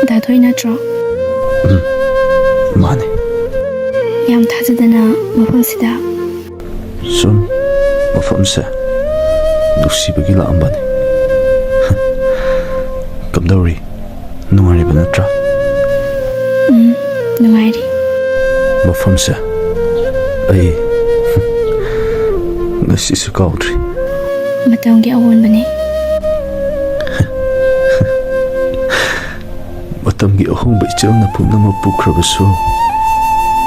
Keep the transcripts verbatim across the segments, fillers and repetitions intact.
ꯗꯥ ꯊꯣꯏ ꯅꯠꯇ꯭ꯔꯣ? ꯎꯝ, ꯃꯥꯅꯦ꯫ ꯌꯥꯝ ꯊꯥꯖꯗꯅ ꯃꯐꯝꯁꯤꯗ꯫ ꯁꯨꯝ ꯃꯐꯝꯁꯦ ꯅꯨꯡꯁꯤꯕꯒꯤ ꯂꯥꯛꯑꯝꯕꯅꯤ꯫ ꯀꯝꯗꯧꯔꯤ? ꯅꯨꯡꯉꯥꯏꯔꯤꯕ ꯅꯠꯇ꯭ꯔꯥ? ꯎꯝ, ꯅꯨꯡꯉꯥꯏꯔꯤ꯫ ꯃꯐꯝꯁꯦ ꯑꯩ ꯉꯁꯤꯁꯨ ꯀꯥꯎꯗ꯭ꯔꯤ꯫ ꯃꯇꯝꯒꯤ ꯑꯑꯣꯟꯕꯅꯤ꯫ ꯃꯇꯝꯒꯤ ꯑꯍꯣꯡꯕ ꯏꯆꯦꯜꯅ ꯄꯨꯝꯅꯃꯛ ꯄꯨꯈ꯭ꯔꯕꯁꯨ,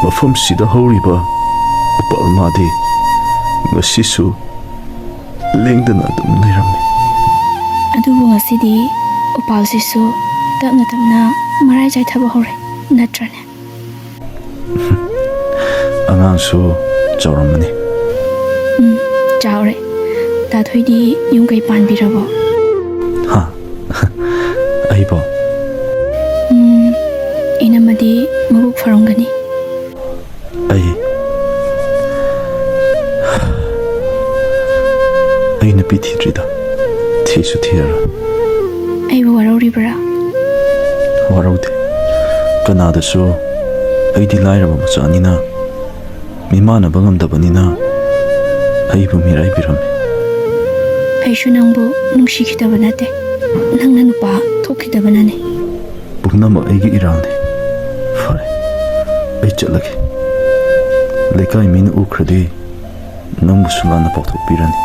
ꯃꯐꯝꯁꯤꯗ ꯍꯧꯔꯤꯕ ꯎꯄꯥꯜ ꯃꯥꯗꯤ ꯉꯁꯤꯁꯨ ꯂꯦꯡꯗꯅ ꯑꯗꯨꯝ ꯂꯩꯔꯝꯃꯤ꯫ ꯑꯗꯨꯕꯨ ꯉꯁꯤꯗꯤ ꯎꯄꯥꯜꯁꯤꯁꯨ ꯇꯞꯅ ꯇꯞꯅ ꯃꯔꯥꯏ ꯆꯥꯏꯊꯕ ꯍꯧꯔꯦ, ꯅꯠꯇ꯭ꯔꯅꯦ? ꯑꯉꯥꯡꯁꯨ ꯆꯥꯎꯔꯝꯃꯅꯤ꯫ ꯎꯝ, ꯆꯥꯎꯔꯦ꯫ ꯗꯥ ꯊꯣꯏꯗꯤ ꯌꯨꯝ ꯀꯩ ꯄꯥꯟꯕꯤꯔꯕꯣ? ꯍꯥ? ꯑꯩꯕꯣ? ꯎꯝ, ꯏꯅꯝꯃꯗꯤ ꯃꯕꯨꯛ ꯐꯔꯝꯒꯅꯤ꯫ ꯑꯩ, ꯑꯩ ꯅꯨꯄꯤ ꯊꯤꯗ꯭ꯔꯤꯗ, ꯊꯤꯁꯨ ꯊꯤꯔꯔꯣꯏ꯫ ꯑꯩꯕꯨ ꯋꯥꯔꯧꯔꯤꯕ꯭ꯔꯥ? ꯋꯥꯔꯧꯗꯦ꯫ ꯀꯅꯥꯗꯁꯨ ꯑꯩꯗꯤ ꯂꯥꯏꯔꯕ ꯃꯆꯥꯅꯤꯅ, ꯃꯤꯃꯥꯟꯅꯕ ꯉꯝꯗꯕꯅꯤꯅ ꯑꯩꯕꯨ ꯃꯤꯔꯥꯏꯕꯤꯔꯝꯃꯤ꯫ ꯑꯩꯁꯨ ꯅꯪꯕꯨ ꯅꯨꯡꯁꯤꯈꯤꯗꯕ ꯅꯠꯇꯦ, ꯅꯪꯅ ꯅꯨꯄꯥ ꯊꯣꯛꯈꯤꯗꯕꯅꯅꯦ꯫ ꯄꯨꯝꯅꯃꯛ ꯑꯩꯒꯤ ꯏꯔꯥꯜꯅꯤ꯫ ꯐꯔꯦ, ꯑꯩ ꯆꯠꯂꯒꯦ꯫ ꯂꯩꯀꯥꯏ ꯃꯤꯅ ꯎꯈ꯭ꯔꯗꯤ ꯅꯪꯕꯨꯁꯨ ꯂꯥꯟꯅ ꯄꯥꯎꯊꯣꯛꯄꯤꯔꯅꯤ꯫